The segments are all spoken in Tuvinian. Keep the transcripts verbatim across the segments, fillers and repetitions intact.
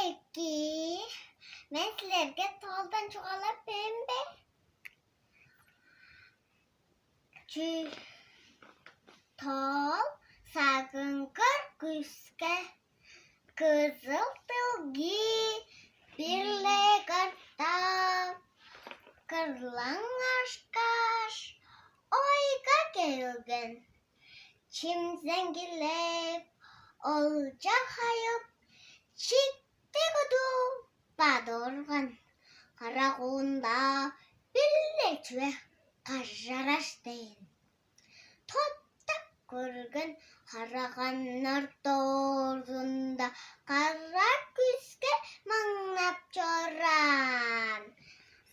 Эки, мен силерге тоолдан чугаалап берейн бе? Чү тоол сагынгыр күске кызыл тылги бир-ле кыртап, кырлаңнашкаш, ойга келген. Чимзеңгилеп, олча хайып, чиктиг удуп бадырган. Карагуунда бир-ле чүве кажараш дээн. Тоттап көрген хараганнар доозунда кара күске маңнап чораан.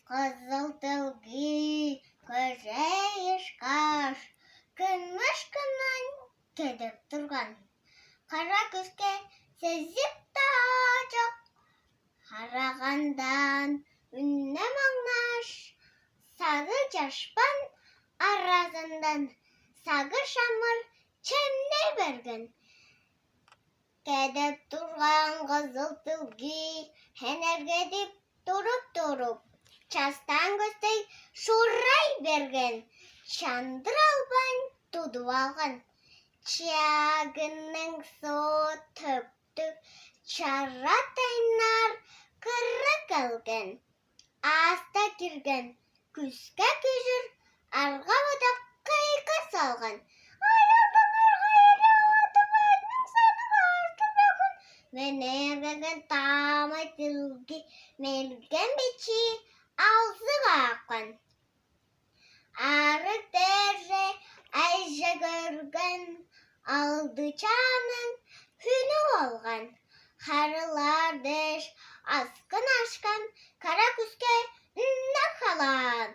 Кызыл тылги көже ышкаш, кымыш-кымнан кедип турган. Кара күске сезип-даа чок. Харагандан үнне маңнаш, сагы чашпан аразындан сагыш амыр чемней берген. Кедип турган кызыл тылги хенергедип туруп-туруп, частаан көстей шурай берген, чандыр албайн тудуп алган. Чаагының соо төктүг чара тайнаар кыры келген. Ааста кирген күске күжүр арга-бодак кыйгы салган: «Аялдыңар, хайыра, отурбайның саны баартыр бөгүн. Мен ээргеген таамай тилги мерген бичии алзы каапкан». Арыг дээрже айже көрген алды чааның хүнү болган. Харылаар дээш аскын ашкан кара күске ынак халаан,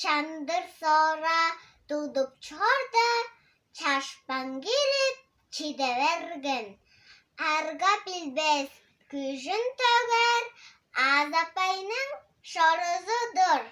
чандыр соора тудуп чорда, чашпан кирип чиде берген. Арга билбес, күжүн төгер аазапайның шорузу-дур.